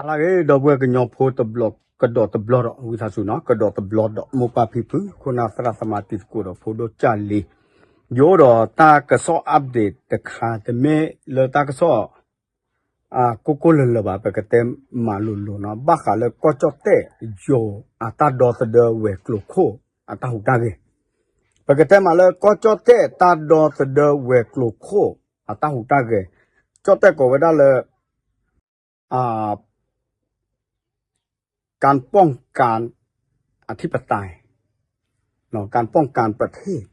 ဟါလၢအဂ့ၤ ဒီပုၢ်ဝဲၢ်ကညီဖိတဘျီ ကဒီးတဘျီဒီး ဝံသးစူၤနီၤ ကဒီးတဘျီဒီး မိၢ်ပၢ်ဖံဖု ခိၣ်နၢ်သရၣ်သမါတံၤသကိးဒီးဖိဒိၣ်ကၢ်လံၤ ယအိၣ်ဒီးတၢ်ကစီၣ် update တခါ တမ့ၢ်လၢတၢ်ကစီၣ် ကိၢ်ကိၢ်လၢၤလၢၤဘၣ် ပကတဲမးလိၤလိၤနီၤ ဘၣ်ဃးလၢကီၢ်ကၠီၣ်တဲၣ် ယိၤအတၢ်ဒီသဒၢဝဲၤကျိၤခိၣ်အတၢ်ဟူးတၢ်ဂဲၤ ပကတဲမးလၢကီၢ်ကၠီၣ်တဲၣ်တၢ်ဒီသဒၢဝဲၤကျိၤခိၣ်အတၢ်ဟူးတၢ်ဂဲၤ ကၠီၣ်တဲၣ်ကိးဝဲဒၣ်လၢ การป้องกันอธิปไตย การป้องกันประเทศ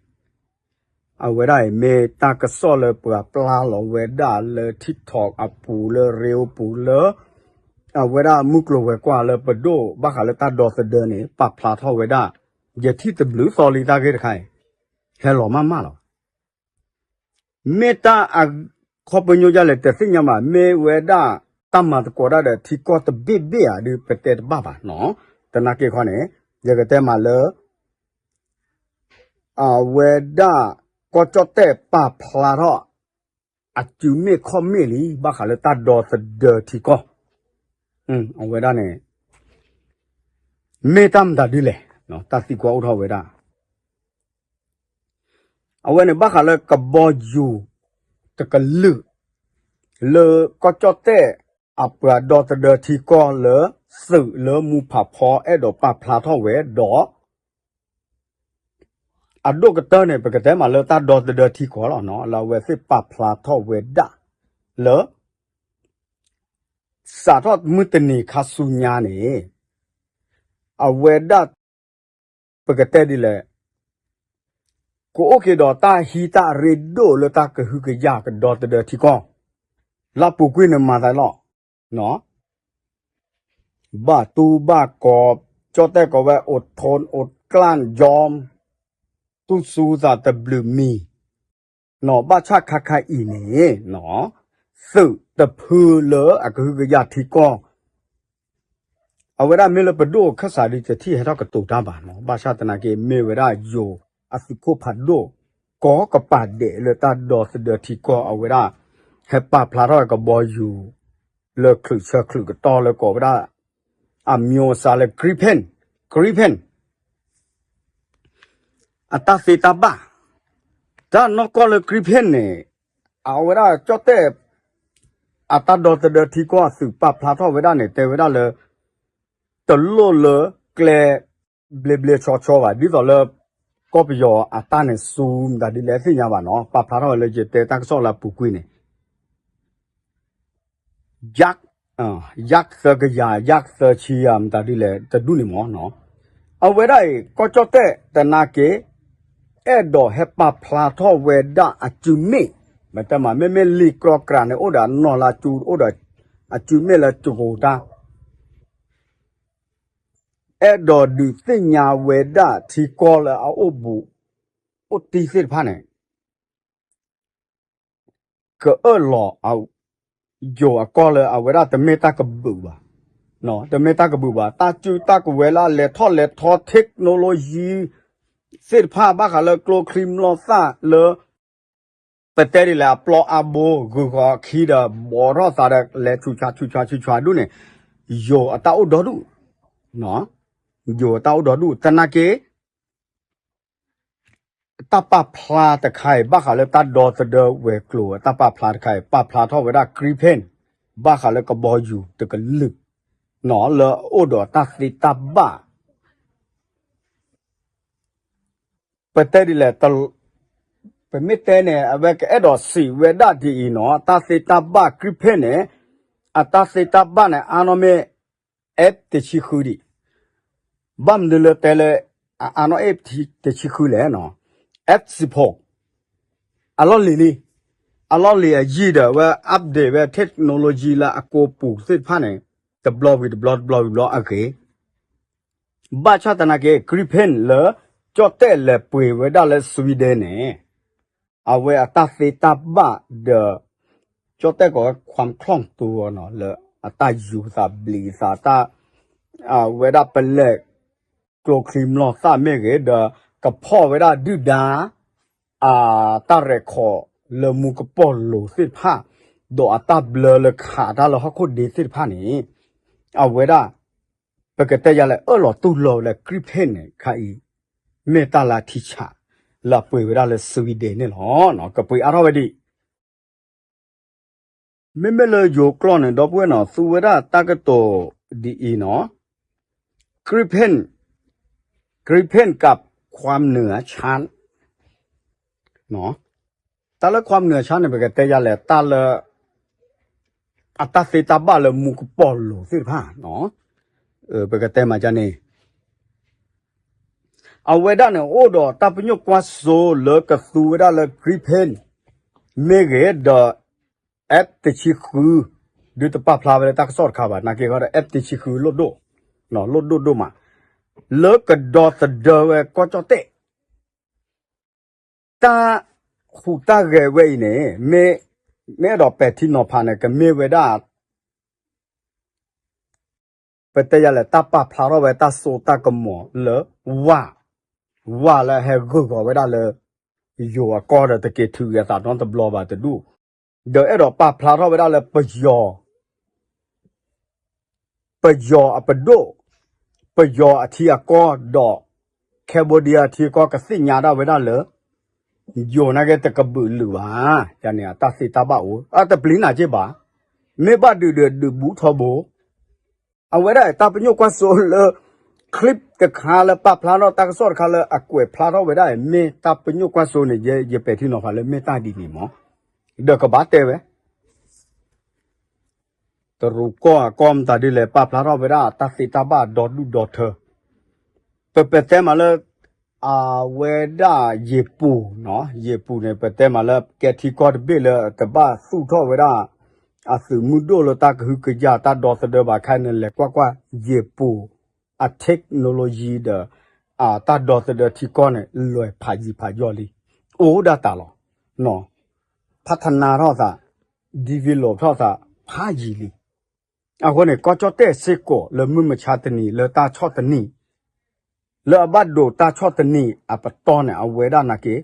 အဝဲဒၣ်အံၤ မ့ၢ်တၢ်ကစီၣ်လၢပှၤပျၢ်လီၤဝဲဒၣ်လၢ TikTok အပူၤလၢ reel ပူၤလၢ အဝဲဒၣ်မုၢ်ကျိၤဝဲၤကွာ်လၢပဒိၣ် ဘၣ်ဃးလၢတၢ်ဒီသဒၢန့ၣ် ပာ်ဖျါထီၣ်ဝဲဒၣ် ယထံၣ်တဘျုးသီလံတၢ်ဂ့ၢ်တခါအံၤ ဟဲလီၤမးမးလီၤ မ့ၢ်တၢ်အခီပညီဒ်လဲၣ်တသ့ၣ်ညါဘၣ် မ့ၢ်ဝဲဒၣ်တၢ်မၤသကိးတၢ်ဒီးထံကီၢ်တဘ့ၣ်ဘ့ၣ်ဧါဒုး ပတဲတဘၣ်ဘၣ်နီၤ သနာ်က့ခီန့ၣ် ယကတဲမးလၢ အဝဲဒၣ် ကီၢ်ကၠီၣ်တဲၣ်ပာ်ဖျါထီၣ် အစုမ့ၣ်ခီၣ်မ့ၣ်လံ ဘၣ်ဃးလၢတၢ်ဒီသဒၢထံကီၢ် အဝဲဒၣ်န့ၣ် မ့ၢ်တၢ်မတၤဒ်လဲၣ် တၢ်သံကွၢ်အိၣ်ထီၣ်ဝဲဒၣ် အဝဲန့ၣ်ဘၣ်ဃးလၢကဘီယူၤတကလုာ် လၢကီၢ်ကၠီၣ်တဲၣ်အပှၤဒီသဒၢထံကီၢ်လၢ သုးလၢမူဖးဖီအဲၣ်ဒိးပာ်ဖျါထီၣ်ဝဲဒီး အဒိၣ်ကတၢၢ်န့ၣ် ပကတဲမးလၢတၢ်ဒီသဒၢထံကီၢ်လီၤနီၤ လၢအဝဲသ့ၣ်ပာ်ဖျါထီၣ်ဝဲဒၣ် လၢ စးထီၣ်မုၢ်တနံၤခါဆူညါန့ၣ် အဝဲဒၣ် ပကတဲဒ်လဲၣ် ကအိၣ်က့ၤဒီးတၢ်ဟံးတၢ်ရ့ဒိၣ်လၢတၢ်ကဟုကယာ်ကဒီသဒၢထံကီၢ် လၢပူၤကွံာ်န့ၣ်မၤသးလီၤ ဘၣ်တူၢ်ဘၣ်ကီၤ ကၠီၣ်တဲၣ်ကိးဝဲ အိၣ်ထူၣ်အိၣ်ကျၣ်ယီၢ် တူၢ်စူၤသးတဘျုးမံၤ နီၤဘၣ်ဆၣ်ခါခါအံၤန့ၣ် သုးတဖုလၢအကဟုကယာ်ထံကီၢ် အဝဲဒၣ်မ့ၢ်လၢပဒိၣ်ခၢၣ်စးဒ်တထံၣ်ဟဲထီၣ်ကတိၤတၢ်ဘၣ်နီၤ ဘၣ်ဆၣ်သနာ်က့ မ့ၢ်ဝဲဒၣ်ယိၤအသုးခိၣ်ဖးဒိၣ် ကီကပၤဒဲးလၢတၢ်ဒီသဒၢထံကီၢ် အဝဲဒၣ် ဟဲပာ်ဖျါထီၣ်ကဘီယူၤ လၢချုးဆၢချုးကတီၢ်လၢကိးဝဲဒၣ် အမျိုးအစားလၢ Gripen Gripen အတၢ်သ့တၢ်ဘၣ် တၢ်နီၢ်ကီၢ်လၢ Gripen န့ၣ် အဝဲဒၣ်ကၠီၣ်တဲၣ် အတၢ်ဒီသဒၢထံကီၢ်အသုးပာ်ဖျါထီၣ်ဝဲဒၣ်န့ၣ် တဲဝဲဒၣ်လၢ တလိၣ်လၢကျဲ ဘျ့ဘျ့ဆီဆီဘၣ် ဒ်သိးလၢ ကီၢ်ပယီၤအတၢ်န့ၣ်စူၤမတၤဒ်လဲၣ်သ့ၣ်ညါဘၣ်နီၤ ပာ်ဖျါထီၣ်ဝဲလၢယတဲတၢ်ကစီၣ်လၢအပူၤကွံာ်န့ၣ် ယၣ် ယၣ်သၢကယၤ ယၣ်သၢဆံယၤ မတၤဒ်လဲၣ် တဒူၣ်န့ၣ်မ့ၢ်နီၤ အဝဲဒၣ်အံၤ ကီၢ်ကၠီၣ်တဲၣ်သနာ်က့ အဲၣ်ဒိးဟဲပာ်ဖျါထီၣ်ဝဲဒၣ်အစုမ့ၣ် မ့တမး မ့မ့ၢ်လံာ်ကြီကြးန့ၣ် အိၣ်ဒီးအနီၢ်လၢအစု အိၣ်ဒီးအစုမ့ၣ်လၢစုကိၤတၢ် အဲၣ်ဒိးဒုးသ့ၣ်ညါဝဲဒၣ်ထံကီၢ်လၢအအိၣ်ဘူး အိၣ်တံၢ်သ့ၣ်တဖၣ်န့ၣ် ကအၢၣ်လီၤ ယိၤအကီၢ်လၢအဝဲဒၣ်တမ့ၢ်တၢ်ကဘုးဘၣ်, တမ့ၢ်တၢ်ကဘုးဘၣ်, တၢ်စုတၢ်ကဝဲၤလၢအလဲၤထီၣ်လဲၤထီ technology သ့ၣ်တဖၣ် ဘၣ်ဃးလၢကျိချံမျိာ်သၣ်လၢ ပတဲဒ်လဲၣ် အပျီအါဘိ ဂုၤဂီၤခံဒီး ဘီထီၣ်သးဒီး လဲၤဆူၣ်ဆါဆူၣ်ဆါဆူၣ်ဆါဒူၣ်န့ၣ် ယိၤအတၢ်အိၣ်ဒီဒူၣ်, ယိၤအတၢ်အိၣ်ဒီဒူၣ် သနာ်က့ တၢ်ပာ်ဖျါတခါအံၤ ဘၣ်ဃးလၢတၢ်ဒီသဒၢဝဲၤကျိၤ တၢ်ပာ်ဖျါတခါအံၤ ပာ်ဖျါထီၣ်ဝဲဒၣ် Gripen ဘၣ်ဃးလၢကဘီယူၤတကလုာ် လၢအအိၣ်ဒီးတၢ်သ့တၢ်ဘၣ် ပတဲဒ်လဲၣ်, ပမ့ၢ်တဲန့ၣ် အဝဲကအဲၣ်ဒိးစံးဝဲဒၣ်ဒ်အံၤနီၤ, တၢ်သ့တၢ်ဘၣ် Gripen န့ၣ် အတၢ်သ့တၢ်ဘၣ်န့ၣ် အါနီၢ်မ့ၢ် F တဆံဃုဒံး, ဘၣ်မနုၤလၢတဲလၢ အါနီၢ် F တဆံဃုလဲၣ်, F စံးဖိ အလီၢ်လံၤလံ, အလီၢ်လံၤအယံာ်ဒီး အဝဲ update ဝဲ technology လၢအကိာ်ပူၤသ့ၣ်တဖၣ်န့ၣ် တဘျီဝံၤတဘျီ တဘျီဝံၤတဘျီအဂ့ၤ ဘၣ်ဆၣ်သနာ်က့ Gripen လၢ ကၠီၣ်တဲၣ်လဲၤပှ့ၤဝဲဒၣ်လၢ Sweden န့ၣ် အဝဲအတၢ်သ့တၢ်ဘၣ်ဒီး ကၠီၣ်တဲၣ်ကိးဝဲ ความคล่องตัว နီၤ လၢအတၢ်ယူၤသးဘျံးသးတၢ် အဝဲဒၣ်ပလဲၤ ကျိချံမျိာ်သၣ်မ့ၢ်ဂ့ၤ ဒီးကဖီၣ်ဝဲဒၣ်ဒုၣ်ဒါ အတၢ် record လၢမူကပီၢ်လိၤသ့ၣ်တဖၣ် ဒီးအတၢ်ဘျၢလၢခးတၢ်လၢဟီၣ်ခိၣ်ဒ့သ့ၣ်တဖၣ်န့ၣ် အဝဲဒၣ် ပကတဲယၤလဲၣ် အၢၣ်လီၤတူၢ်လိာ်ဝဲလၢ Gripen န့ၣ်ခါအံၤ မ့ၢ်တၢ်လၢထံဆး လၢအပှ့ၤဝဲဒၣ်လၢ Sweden န့ၣ်လီၤ. ကပှ့ၤအါထီၣ်ဝဲဒံး မ့မ့ၢ်လၢယိၤကျိာ်န့ၣ် ဒီပုၢ်ဝဲၢ်နီၤ သူဝဲဒၣ်တၢ်ကတိၤဒ်အံၤနီၤ, Gripen, Gripen กับความเหนือชั้น တၢ်လၢ ความเหนือชั้น န့ၣ် ပကတဲယၤလဲၣ် တၢ်လၢ အတၢ်သ့တၢ်ဘၣ်လၢမူကပီၤလိၤသ့ၣ်တဖၣ်, ပကတဲမးန့ၣ် အဝဲဒၣ်န့ၣ် အိၣ်ဒီးတၢ်ပညိၣ်ကွၢ်စိလၢကသူဝဲဒၣ်လၢ Gripen မ့ၢ်ဂ့ၤဒီး F တဆံဃု ဒုးတပာ်ဖျါဝဲလၢတၢ်ကစီၣ်တခါဘၣ် နာ်က့ဃီဒီး F တဆံဃု လိၣ်ဒိၣ်, လိၣ်ဒိၣ်ဒိၣ်မး, လၢကဒီသဒၢဝဲကီၢ်ကၠီၣ်တဲၣ် တၢ်ဟူးတၢ်ဂဲၤဝဲအံၤန့ၣ် မ့ၢ်အဲၣ်ဒိးပဲာ်ထံနီၤဖးန့ၣ် ကမ့ၢ်ဝဲဒၣ် ပတဲယၤလဲၣ် တၢ်ပာ်ဖျါထီၣ်ဝဲတၢ်စိတၢ်ကမီၤလၢ ဝၣ်, ဝၣ်လၢဟဲဂုာ်ဃီၤဝဲဒၣ်လၢ ယိၤအကီၢ်ဒီးတက့ၤထုးက့ၤအသးဒီတဘျီဘၣ်တဒူၣ်, ဒီးအဲၣ်ဒိးပာ်ဖျါထီၣ်ဝဲဒၣ်လၢပယီၤ ပယီၤအပဒိၣ်, ပယီၤအထံအကီၢ်ဒီး Cambodia အထံအကီၢ်ကသ့ၣ်ညါဒၣ်ဝဲဒၣ်လၢ ယိၤနာ်က့တကဘုးလုာ်ဘၣ်, ယန့ၣ် အတၢ်သ့တၢ်ဘၣ်အိၣ် အတပျံၤနၤက့ဘၣ်, မ့ၢ်ဘၣ်ဒုးဒီးဒုးဘူးထီဘိ, အဝဲဒၣ်တၢ်ပညိၣ်ကွၢ်စိလၢ clip တခါလၢပာ်ဖျါထီၣ်တၢ်ကစီၣ်တခါလၢအကွဲးဖျါထီၣ်ဝဲဒၣ်အံၤ မ့ၢ်တၢ်ပညိၣ်ကွၢ်စိန့ၣ် ယ ယပဲာ်ထံနီၤဖးလၢမ့ၢ်တၢ်ဒ်န့ၣ်မး, ဒီးကဘၣ်တဲဝဲ တရူးကီၢ်အကီၢ်မတၤဒ်လဲၣ် ပာ်ဖျါထီၣ်ဝဲဒၣ်တၢ်သ့တၢ်ဘၣ်ဒီဒူၣ်ဒီထၢ, ပ ပတဲမးလၢ အဝဲဒၣ်ယ့ၤပူၤ, ယ့ၤပူၤန့ၣ် ပတဲမးလၢကဲထံကီၢ်တဘ့ၣ်လၢတဘၣ်သူၣ်ထီၣ်ဝဲဒၣ် အသုးမုၢ်ဒိၣ်လၢတၢ်ကဟုကယာ်တၢ်ဒီသဒၢဘၣ်ခဲအံၤန့ၣ် လဲၤကွၢ်ကွၢ် ယ့ၤပူၤ အ technology ဒီး အတၢ်ဒီသဒၢထံကီၢ်န့ၣ် လဲၤဖးယံၤဖးယီၤလံ, အိၣ်ဒၣ်တၢ်လီၤ, ဖးထနါထီၣ်သး, develop ထီၣ်သး ဖးယံၤလံ. အဃိန့ၣ် ကီၢ်ကၠီၣ်တဲၣ်စ့ၢ်ကီးလၢမုၢ်မဆါတနံၤ လၢတၢ်ဆီၣ်တနံၤ လၢအဘၣ်ဒိးတၢ်ဆီၣ်တနံၤအပတီၢ်န့ၣ် အဝဲဒၣ်နာ်က့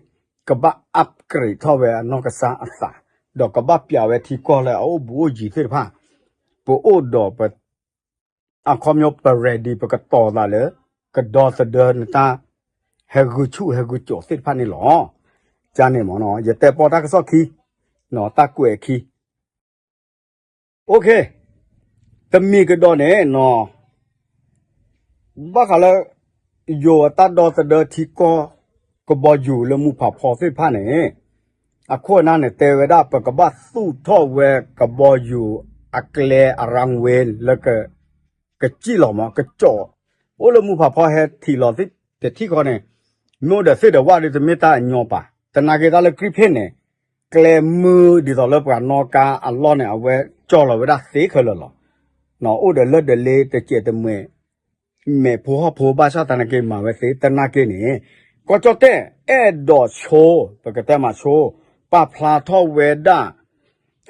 ကဘၣ် upgrade ထီၣ်ဝဲအနီၢ်ကစၢ်အသး, ဒီးကဘၣ်ပျးဝဲထံကီၢ်လၢအအိၣ်ဘူးအိၣ်ယံၤသ့ၣ်တဖၣ်, ပအိၣ်ဒီးပ အခီပညီ ပ ready ပကတီၤသးလၢ ကဒီသဒၢနတၢ် ဟဲဂုာ်ဆူၣ်ဟဲဂုာ်ကၠီၣ်သ့ၣ်တဖၣ်န့ၣ်လီၤ. ကန့ၣ်မ့ၢ်နီၤ ယတဲပီတၢ်ကစီၣ်ခံ, တၢ်ကွဲးခံ OK, တမံၤကဒီးန့ၣ်နီၤ, ဘၣ်ဃးလၢ ယိၤအတၢ်ဒီသဒၢထံကီၢ် ကဘီယူၤလၢမူဖးဖီသ့ၣ်တဖၣ်န့ၣ်, အခိၣ်အနၢ်န့ၣ် တဲဝဲဒၣ် ပကဘၣ်သူၣ်ထီၣ်ဝဲကဘီယူၤအကျဲအ runway လၢ ကစံၣ်လီၤမး ကကၠီၣ်, အိၣ်လၢမူဖးဖီဟဲထံၣ်လီၤတထံၣ်ဃီန့ၣ်, မ့ၢ်အိၣ်ဒီးသ့ၣ်ဒီးဝၣ်ဒီးတမ့ၢ်တၢ်အညီပၢ်, သနာ်က့တၢ်လၢ Gripen န့ၣ် ကျဲမုၢ်ဒ်သိးလၢပှၤနီၣ်ကါအလီၢ်န့ၣ် အဝဲကၠီၣ်လီၤဝဲဒၣ်သ့ခဲလၢာ်လီၤ. အိၣ်ဒီးလၢဒလ့တစဲးတမှဲး မဲာ်ဖိဟီၣ်ဖိဘၣ်ဆၣ်သနာ်က့မၤဝဲသ့ သနာ်က့န့ၣ်, ကီၢ်ကၠီၣ်တဲၣ်အဲၣ်ဒိးဆိ, ပကတဲမးဆိ, ပာ်ဖျါထီၣ်ဝဲဒၣ်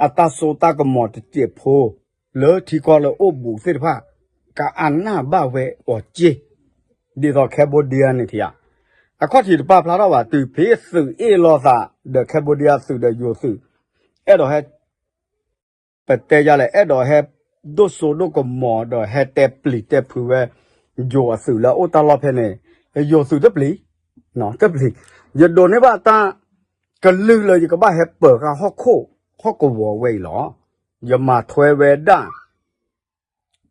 အတၢ်စိတၢ်ကမီၤတစဲးဖိ လၢထံကီၢ်လၢအိၣ်ဘူးသ့ၣ်တဖၣ် ကအနၢ်ဘၣ်ဝဲအီၤစ့, ဒ်သိး Cambodia န့ၣ်ထံၣ်ဧါ, အခီၣ်ထံးတပာ်ဖျါထီၣ်ဘၣ် တုၤဖဲသုးအ့ၣ်လိာ်သး ဒီး Cambodia သုးဒီးယိၤသုး အဲၣ်ဒိးဟဲ ပတဲယၤလဲၣ် အဲၣ်ဒိးဟဲဒိၣ်စိဒိၣ်ကမီၤ ဒီးဟဲတဲပျံၤတဲဖုးဝဲ ယိၤအသုးလၢအအိၣ်တၢ်လီၢ်ဖဲန့ၣ်, ယိၤသုးတပျံၤ, တပျံၤ, ယဒိးန့ၢ်ဘၣ်တၢ်ကလုၢ်လၢယကဘၣ်ဟဲပၢၤဃာ်ဟီၣ်ခိၣ် ဟီၣ်ကဝီၤဝဲအံၤလီၤ. ယမၤထွဲဝဲဒၣ်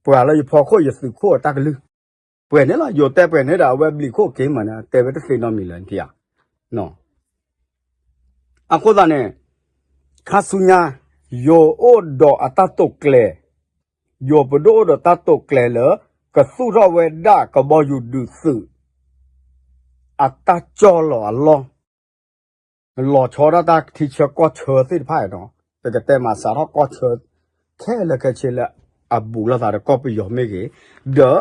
ပှၤလၢယဖီခိၣ်ယသုးခိၣ်အတၢ်ကလုၢ်, ပှဲၤန့ၣ်လီၤ. ယိၤတဲပှဲၤန့ၣ်ဒီး အဝဲဘျံးခိၣ်က့ၤမးန့ၣ် တဲဝဲတသ့နီတမံၤလၢၤထံၣ်ဧါ. အဃိသတးန့ၣ် ခါဆူညါ ယိၤအိၣ်ဒီးအတၢ်တိာ်ကျဲၤ, ယိၤပဒိၣ်အိၣ်ဒီးတၢ်တိာ်ကျဲၤလၢ ကသူၣ်ထီၣ်ဝဲဒၣ်ကဘီယူၤဒုးသုး အတၢ်ကၠီၣ်လီၤအလီၢ် လီၤဆီဒၣ်တၢ်ထံဆၢကီၢ်ဆၢသ့ၣ်တဖၣ်နီၤ, ပကတဲမးစးထီၣ်ကီၢ်ဆၢ ခဲလၢာ်ခဲဆ့လၢအဘူးလိာ်သးဒီးကီၢ်ပယီၤမ့ၢ်ဂ့ၤ, ဒီး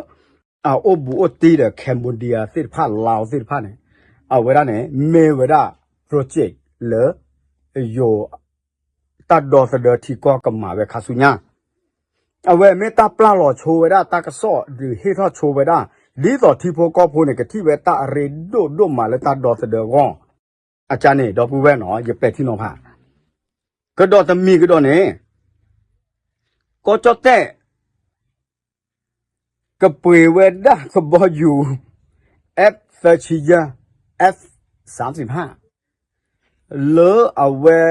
အအိၣ်ဘူးအိၣ်တံၢ်ဒီး Cambodia သ့ၣ်တဖၣ် Laos သ့ၣ်တဖၣ်န့ၣ်, အဝဲဒၣ်န့ၣ် မ့ၢ်ဝဲဒၣ် project လၢ ယိၤ တၢ်ဒီသဒၢထံကီၢ်ကမၤဝဲခါဆူညါ အဝဲမ့ၢ်တၢ်ပျၢ်လီၤဆိဝဲဒၣ်တၢ်ကစီၣ်ဒုးဟ့ၣ်ထီၣ်ဆိဝဲဒၣ်, ဒ်သိးထံဖိကီၢ်ဖိန့ၣ် ကထံၣ်ဝဲတၢ်အရ့ဒိၣ်ဒိၣ်မးလၢတၢ်ဒီသဒၢအဂီၢ်, အကန့ၣ် ဒီပုၢ်ဝဲၢ်နီၤ ယပဲာ်ထံနီၤဖး, ကဒီးတမံၤကဒီးန့ၣ်, ကီၢ်ကၠီၣ်တဲၣ် ကပှ့ၤဝဲဒၣ်ကဘီယူၤ F သၢဆံယဲၢ် F သၢဆံဖၣ် လၢအဝဲ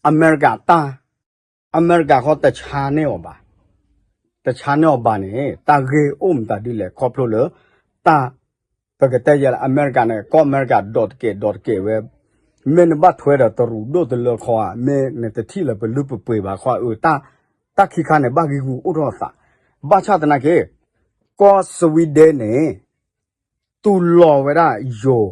အမဲရကၤတၢ် အမဲရကၤဃီတဆါန့ၢ်အီၤဘၣ်, တဆါန့ၢ်အီၤဘၣ်န့ၣ် တၢ်ဂ့ၢ်အိၣ်မတၤဒ်လဲၣ် ခီဖျိလၢ တၢ် ပကတဲယဲလၢ အမဲရကၤန့ၣ် ကီၢ်အမဲရကၤဒိးတကဲးဒိးတကဲးဝဲ, မ့ၢ်နဘၣ်ထွဲဒီးတရူးဒိၣ်တလၢခီဧါ, မ့ၢ်နတထံၣ်လၢပလုၢ်ပပှ့ၤဘၣ်ခီဧါ, တၢ် တၢ်ခံခါန့ၣ် ဘၣ်ဂံၢ်ဂူာ်အိၣ်ထီၣ်အသး, ဘၣ်ဆၣ်သနာ်က့ ကီၢ်စဝံဒ့န့ၣ် တူၢ်လိာ်ဝဲဒၣ်ယိၤ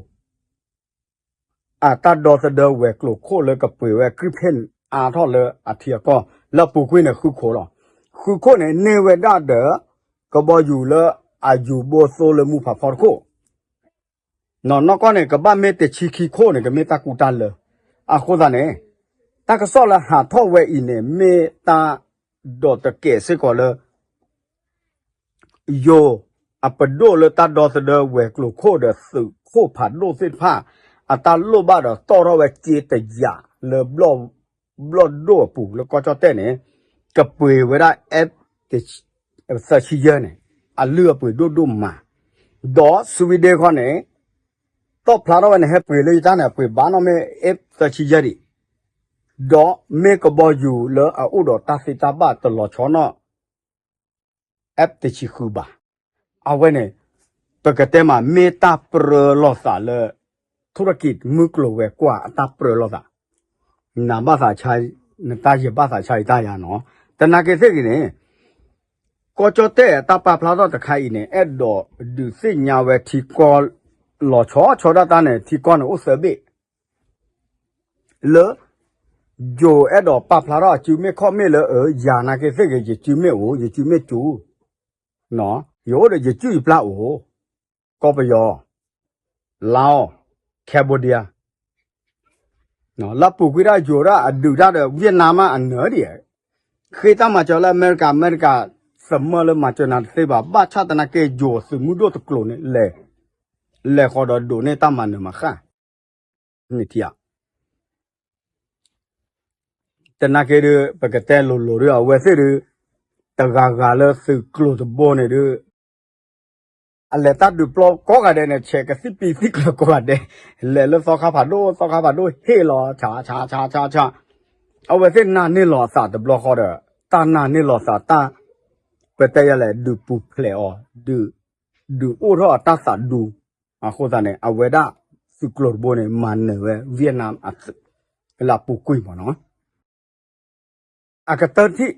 အတၢ်ဒီသဒၢဝဲၤကျိၤခိၣ်လၢကပှ့ၤဝဲ ကျံဖ့ၣ်အါထီၣ်လၢအထံအကီၢ် လၢပူၤကွံာ်န့ၣ် ဃုခိၣ်လီၤ. ဃုခိၣ်န့ၣ် န့ၢ်ဝဲဒၣ်ဒီး ကဘီယူၤလၢအယူၤဘိသိလၢမူဖးဖီတခိၣ်, နီၢ်နီၢ်ကီၢ်န့ၣ် ကဘၣ်မ့ၢ်တဆံခံခိၣ်န့ၣ် ကမ့ၢ်တၢ်ကူတၢ်လၢ, အဃိသတးန့ၣ် တၢ်ကစီၣ်လၢဟးထီၣ်ဝဲအံၤန့ၣ် မ့ၢ်တၢ်ဒီးတကဲးစ့ၢ်ကီးလၢ ယိၤအပဒိၣ်လၢတၢ်ဒီသဒၢဝဲၤကျိၤခိၣ်ဒီးသုးခိၣ်ဖးဒိၣ်သ့ၣ်တဖၣ် အတၢ်လိၣ်ဘၣ်ဒီးတီၣ်ထီၣ်ဝဲစ့တယာ်လၢ ဘျီၣ်ဒိၣ်အပူၤလၢကီၢ်ကၠီၣ်တဲၣ်န့ၣ် ကပှ့ၤဝဲဒၣ် F သၢဆံယဲၢ်န့ၣ် အလုၢ်အပှ့ၤဒိၣ်ဒိၣ်မး, ဒီးစဝံဒ့ခီန့ၣ် တီၣ်ဖျါထီၣ်ဝဲန့ၣ် ဟဲပှ့ၤလၢယတၢ်န့ၣ် အပှ့ၤဘၣ်နီၣ်မ့ၢ် F သၢဆံယဲၢ်ဒံး, ဒီးမ့ၢ်ကဘီယူၤလၢအအိၣ်ဒီးတၢ်သ့တၢ်ဘၣ်တလီၤဆီနီၣ် F တဆံဃုဘၣ်. အဝဲန့ၣ် ပကတဲမး မ့ၢ်တၢ်ပြၢလိာ်သးလၢ ထူရကံးမုၢ်ကျိၤဝဲၤကွာ်အတၢ်ပြၢလိာ်သး, နဘၣ်သးဆါ, နတၢ်ယဘၣ်သးဆါအံၤတၢ်ယၤနီၤ, သနာ်က့သ့ၣ်ဂ့ၤန့ၣ် ကီၢ်ကၠီၣ်တဲၣ်အတၢ်ပာ်ဖျါထီၣ်တခါအံၤန့ၣ် အဲၣ်ဒိးဒုးသ့ၣ်ညါဝဲထံကီၢ်လီၤဆီဆီဒၣ်တၢ်န့ၣ် ထံကီၢ်န့ၣ်အိၣ်သၢဘ့ၣ် လၢ ယိၤအဲၣ်ဒိးပာ်ဖျါထီၣ်အစုမ့ၢ်ခီၣ်မ့ၢ်လၢ အၢ ယၤနာ်က့သ့ၣ်ဂ့ၤ ယစုမ့ၢ်အိၣ် ယစုမ့ၢ်စူၤ, ယအိၣ်ဒီးယစုယပျၢ်အိၣ်, ကီၢ်ပယီၤ, လါအီၣ်, Cambodia လၢပူၤကွံာ်ဒၣ်ယိၤဒၣ်အဒုးတၢ်ဒီး Vietnam မးအနၢၤဒံး, ဃ့တၢ်မၤစၢၤလၢအမဲရကၤ, အမဲရကၤသမၢလၢမၤစၢၤနၤတသ့ဘၣ်, ဘၣ်ဆၣ်သနာ်က့ယိၤသုးမုၢ်ဒိၣ်တကျိၤန့ၣ် လဲၤ, လဲၤဃီဒီးဒိးန့ၢ်တၢ်မၤနၢၤမၤဃၣ်, မ့ၢ်ထံဧါ သနာ်က့ဒီး ပကတဲလိၤလိၤဒီး အဝဲသ့ၣ်ဒီး တဂၤဂၤလၢသုးကျိၤတဘိန့ၣ်ဒီး အလဲၤတၢ်ဒုးပျီကိးဂၤဒဲးန့ၣ် ဆဲးကသံၣ်ပံသံၣ်ကျၢၤကိးဂၤဒဲး, လဲၤလၢသီခါဖးဒိၣ် သီခါဖးဒိၣ်ဟ့ၣ်လီၤ ဆးဆးဆးဆးဆး, အဝဲသ့ၣ်နာ်န့ၢ်လီၤအသးတဘျီဃီဒီး တၢ်နာ်န့ၢ်လီၤသးတၢ် ပတဲယၤလဲၣ် ဒုးပူၤဖျဲးအီၤ, ဒုး, ဒုးအိၣ်ထီၣ်အတၢ်သးဒူ, အဃိသတးန့ၣ် အဝဲဒၣ်သုးကျိၤတဘိန့ၣ် မၤနၢၤဝဲ Vietnam အသုး လၢအပူၤကွံာ်မးနီၤ. အကတၢၢ်ထံၣ်,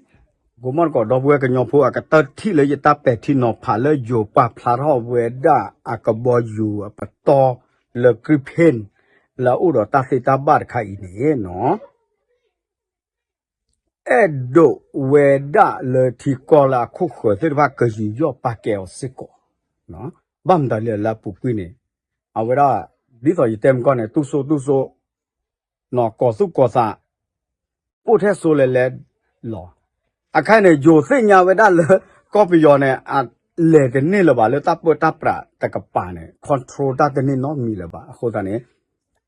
ကိးမီၢ်တကိးဒီပုၢ်ဝဲၢ်ကညီဖိ အကတၢၢ်ထံၣ်လၢယတၢ်ပဲာ်ထံနီၤဖးလၢယိၤပာ်ဖျါထီၣ်ဝဲဒၣ်အကဘီယူၤအပတီၢ်လၢ Gripen လၢအအိၣ်ဒီးတၢ်သ့တၢ်ဘၣ်တခါအံၤန့ၣ်နီၤ အဲၣ်ဒိးဝဲဒၣ်လၢထံကီၢ်လၢအခိၣ်ဃၢၤသ့ၣ်တဖၣ်ကယူးယီၣ်ပာ်ကဲအီၤစ့ၢ်ကီး, ဘၣ်မတၤလဲၣ်လၢအပူၤကွံာ်န့ၣ်, အဝဲဒၣ် ဒ်သိးယတဲမကီၢ်န့ၣ် တူၢ်စိတူၢ်စိ, ကီၤသူၣ်ကီၤသး အိၣ်ထဲစိလဲၤလဲၤလီၤ. အခါန့ၣ် ယိၤသ့ၣ်ညါဝဲဒၣ်လၢ ကီၢ်ပယီၤန့ၣ် အလဲၤတန့ၢ်လၢၤဘၣ်လၢတၢ်ပၢတၢ်ပြးတကပၤန့ၣ် control တၢ်တန့ၢ်နီတမံၤလၢၤဘၣ်. အဃိသတးန့ၣ်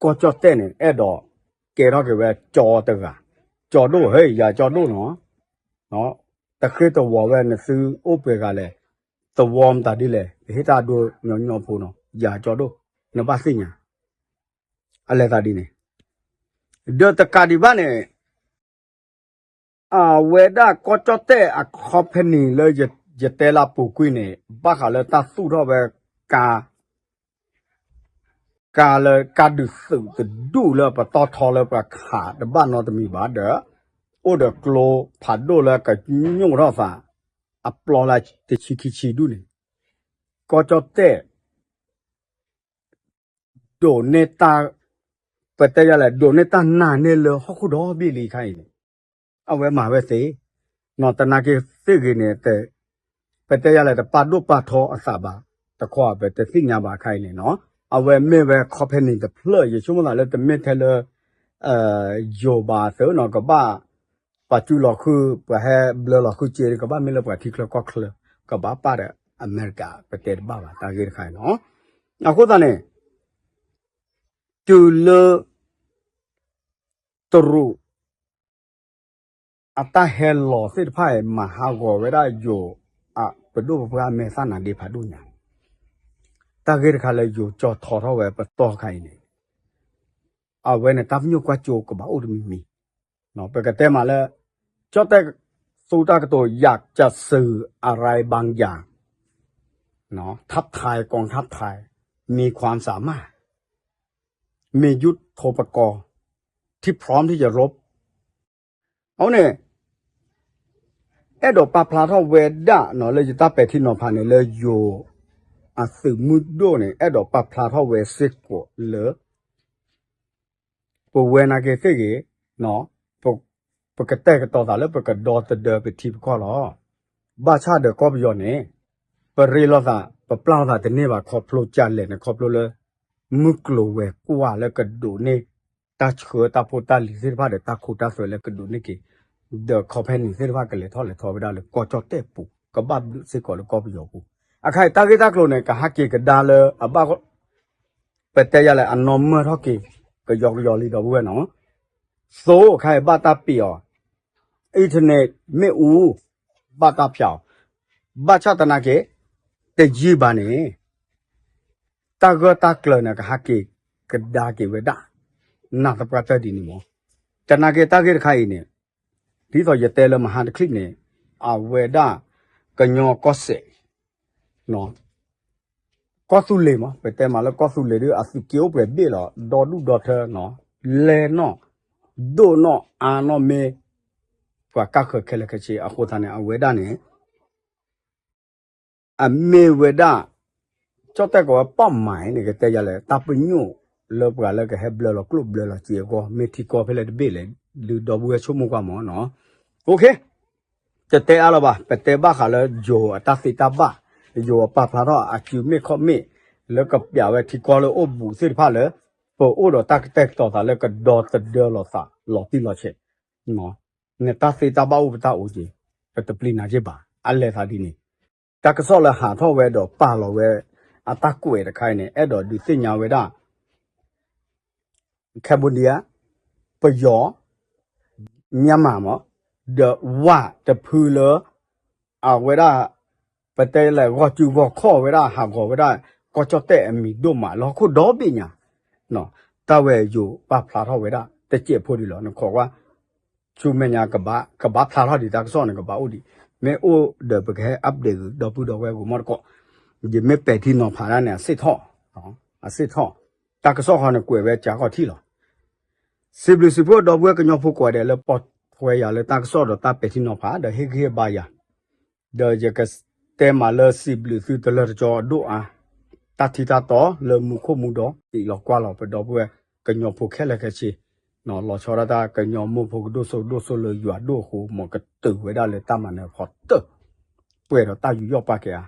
ကီၢ်ကၠီၣ်တဲၣ်န့ၣ် အဲၣ်ဒိးကဲထီၣ်က့ၤဝဲကၠီတဂၤ, ကၠီဒိၣ် ဟဲ ယၤကၠီဒိၣ်နီၤ, တဃ့တဝီၤဝဲနသုအိၣ်ပှဲၤဂၤလဲၣ်, သဝီမတၤဒ်လဲၣ် ပဟ့ၣ်တၢ်ဒိညီညီဖိနီၤ, ယၤကၠီဒိၣ် နဘၣ်သ့ၣ်ညါ, အလဲၤသးဒ်န့ၣ်, ဒီးတကးဒံးဘၣ်န့ၣ် အဝဲဒၣ်ကီၢ်ကၠီၣ်တဲၣ်အ company လၢယတဲလၢအပူၤကွံာ်န့ၣ် ဘၣ်ဃးလၢတၢ်သူၣ်ထီၣ်ဝဲကါ ကါလၢကါဒုးသုးတဒူၣ်လၢပတီၢ်ထီလၢပှၤခးတဘၣ်နီတမံၤဘၣ်ဒီး အိၣ်ဒီးကျိဖးဒိၣ်လၢကညိၣ်ထီၣ်သး အပျီလၢတဆံခံဆံဒူၣ်န့ၣ် ကီၢ်ကၠီၣ်တဲၣ် ဒိးန့ၢ်တၢ် ပတဲယၤလဲၣ် ဒိးန့ၢ်တၢ်နာ်န့ၢ်လၢဟီၣ်ခိၣ်ဒီဘ့ၣ်လံခါအံၤန့ၣ် အဝဲမၤဝဲသ့, နီၢ်တနာ်က့သ့ၣ်ဂ့ၤန့ၣ် ပတဲယၤလဲၣ် တပာ်ဒိၣ်ပာ်ထီအသးဘၣ်, တခီပတသ့ၣ်ညါဘၣ်ခါအံၤန့ၣ်နီၤ, အဝဲမ့ၢ်ဝဲ company တဖျၢၣ် ယဆိကမိၣ်သးလၢတမ့ၢ်ထဲလၢ ယိၤဘၣ်သ့နီၤ ကဘၣ် ပှၤစုလီၤဃုာ် ပှၤဟဲဘျၢလီၤဃုာ်စ့ ကဘၣ်မ့ၢ်လၢပှၤထံချၢကီၢ်ချၢ ကဘၣ်ပာ်ဒီးအမဲရကၤ ပတဲတဘၣ်ဘၣ် တၢ်ဂ့ၢ်တခါအံၤနီၤ, အဃိသတးန့ၣ် တုၤလၢ တရူး အတၢ်ဟဲလီၤသ့ၣ်တဖၣ်အံၤ မၤဟးဂီၤဝဲဒၣ်ယိၤ အပ ပဒိၣ်ပပှၢ်အမဲာ်သၣ်နၤဒ့ဖးဒိၣ်ညါ, တၢ်ဂ့ၢ်တခါလၢယိၤကၠီထီထီၣ်ဝဲပတီၢ်ခါအံၤန့ၣ်, အဝဲန့ၣ်တၢ်ပညိၣ်ကွၢ်စိကဘၣ်အိၣ်တမံၤမံၤ, ပကတဲမးလၢ ကၠီၣ်တဲၣ်သူတၢ်ကတိၤ อยากจะสื่ออะไรบางอย่าง ท้าทายกองทัพไทย มีความสามารถ มียุทโธปกรณ์ ที่พร้อมที่จะรบ အဝဲန့ၣ် အဲၣ်ဒိးပာ်ဖျါထီၣ်ဝဲဒၣ်နီၤ လၢယတၢ်ပဲာ်ထံနီၤဖးန့ၣ် လၢယိၤအသုးမုၢ်ဒိၣ်န့ၣ် အဲၣ်ဒိးပာ်ဖျါထီၣ်ဝဲစ့ၢ်ကီးလၢ ပဝဲနာ်က့သ့ၣ်ဂ့ၤ, ပကတဲာ်ကတီၤသးလၢပကဒီသဒၢပထံပကီၢ်လီၤ. ဘၣ်ဆၣ်ဒီးကီၢ်ပယီၤန့ၣ် ပရ့လိာ်သး ပပျၢ်လိာ်သးတန့ၢ်ဘၣ် ခီဖျိကလဲၣ်န့ၣ် ခီဖျိလၢ မုၢ်ကျိၤဝဲၤကွာ်လၢကဒိးန့ၢ် တၢ်ဆှၢတၢ်ဖိတၢ်လံၤသ့ၣ်တဖၣ်ဒီး တၢ်ခိတၢ်သွဲလၢကဒိးန့ၢ်က့ၤ ဒီး company သ့ၣ်တဖၣ်ကလဲၤထီၣ်လဲၤထီဝဲဒၣ်လၢကီၢ်ကၠီၣ်တဲၣ်ပူၤ ကဘၣ်ဘျုးစ့ၢ်ကီးလၢကီၢ်ပယီၤပူၤ. အခါအံၤတၢ်ဂ့ၢ်တၢ်ကျိၤန့ၣ် ကဟးက့ၤကဒါလၢအဘၣ် ပတဲယၤလဲၣ် အနီၢ်မၢၢ်ထီၣ်က့ၤ ကယီကယီလံဒီပုၢ်ဝဲၢ်နီၤ. သိအခါအံၤဘၣ်တၢ်ပံးအီၤ, internet မ့ၣ်အူ ဘၣ်တၢ်ဖျါအီၤ, ဘၣ်ဆၣ်သနာ်က့ တယံာ်ဘၣ်န့ၣ် တၢ်ဂၢၢ်တၢ်ကျၢၤန့ၣ် ကဟးက့ၤကဒါက့ၤဝဲဒၣ် နၢ်သပှၢ်တၢၢ်ဒ်န့ၣ်မး. သနာ်က့တၢ်ဂ့ၢ်တခါအံၤန့ၣ် ဒ်သိးယတဲလၢမဟါတချံၣ်န့ၣ် အဝဲဒၣ် ကညီကီၢ်စဲၣ် ကီၢ်သူလ့ၤမး ပတဲမးလၢကီၢ်သူလ့ၤဒ်အသုးက့အိၣ်ပှဲၤဘ့ၣ်လီၤ ဒီဒူၣ်ဒီထၢနီၤ လဲၢ်နီၣ် ဒိၣ်နီၣ်အါနီၣ်မ့ၢ် ပှၤကၢ်ဃၢၤခဲလၢာ်ခဲဆ့ အဃိသတးန့ၣ် အဝဲဒၣ်န့ၣ် အမ့ၢ်ဝဲဒၣ် ကၠီၣ်တဲၣ်ကီးဝဲပၣ်မၤန့ၣ် ကတဲယၤလဲၣ် တၢ်ပညိၣ်လၢပှၤလၢကဟဲဘျၢလီၤကျိၣ်ဘျၢလီၤစ့အဂီၢ် မ့ၢ်ထံကီၢ်ဖဲလဲၣ်တဘ့ၣ်လဲၣ် ဒုးဒီပုၢ်ဝဲၢ်ဆိကမိၣ်ကွၢ်မးနီၤ. တတဲအါလၢၤဘၣ် ပတဲဘၣ်ဃးလၢယိၤအတၢ်သ့တၢ်ဘၣ် ယိၤအပာ်ဖျါထီၣ်အစုမ့ၣ်ခီၣ်မ့ၣ် လၢကပျးဝဲထံကီၢ်လၢအိၣ်ဘူးသ့ၣ်တဖၣ်လၢ ပအိၣ်ဒီးတၢ်ကတဲာ်ကတီၤသးလၢကဒီသဒၢလိာ်သးလီၤတံၢ်လီၤဆဲး နတၢ်သ့တၢ်ဘၣ်အိၣ်ပတၢ်အိၣ်က့ၤ ပတပျံၤနၤက့ၤဘၣ် အလဲၤသးဒ်န့ၣ် တၢ်ကစီၣ်လၢဟးထီၣ်ဝဲဒီးပာ်လီၤဝဲ အတၢ်ကွဲးတခါအံၤန့ၣ် အဲၣ်ဒိးဒုးသ့ၣ်ညါဝဲဒၣ် Cambodia ပယီၤ Myanmar မး ဒီးဝၣ်တဖုလၢ အဝဲဒၣ် ပတဲလၢဂီၢ်စုဂီၢ်ခီၣ်ဝဲဒၣ် ဟးဂီၤဝဲဒၣ် ကီၢ်ကၠီၣ်တဲၣ်အမံၤဒိၣ်မးလၢဟီၣ်ခိၣ်ဒီဘ့ၣ်ညါ တၢ်ဝဲယိၤပာ်ဖျါထီၣ်ဝဲဒၣ် တစဲးဖိဒ်လီၤ နခိးကွၢ် ဆူမဲာ်ညါ ကဘၣ်ဖျါထီၣ်ဒံးတၢ်ကစီၣ်န့ၣ် ကဘၣ်အိၣ်ဒံး မ့ၢ်အိၣ်ဒီးပကဟဲ update ဂ့ၤ ဒီပုၢ်ဒီဝဲၢ်ဂိၤမီၢ်တကိး ယမ့ၢ်ပဲာ်ထံနီၤဖးဒၣ်န့ၣ် အစ့ၣ်ထီၣ် အစ့ၣ်ထီၣ် တၢ်ကစီၣ်ဃီန့ၣ်ကွဲးဝဲကၠၤဃီထံၣ်လီၤ. စံးဘျုးစံးဖှိၣ်ဒီပုၢ်ဝဲၢ်ကညီဖိကိးဂၤဒဲးလၢပိာ်ထွဲယၤလၢတၢ်ကစီၣ်ဒီးတၢ်ပဲာ်ထံနီၤဖး ဒီးဟ့ၣ်ဂံၢ်ဟ့ၣ်ဘါယၤ ဒီးယကတဲမးလၢစံးဘျုးသုတလၢတကီအဒိၣ်အါ, တၢ်ထံတၢ်တီလၢမူခိၣ်မူဒီး တံးလီၤကွၢ်လီၤပဒီပုၢ်ဝဲၢ်ကညီဖိခဲလၢာ်ခဲဆ့, လီၤဆီဒၣ်တၢ်ကညီမိၢ်ဖိကဒိၣ်စိဒိၣ်စိလၢယွၤဒိၣ်အဃိ မ်ကတုၤဝဲဒၣ်လၢတၢ်မၤနၢၤဖီတၢၢ်, ပှဲၤဒီးတၢ်ယူးယီၣ်ပာ်ကဲဧါ,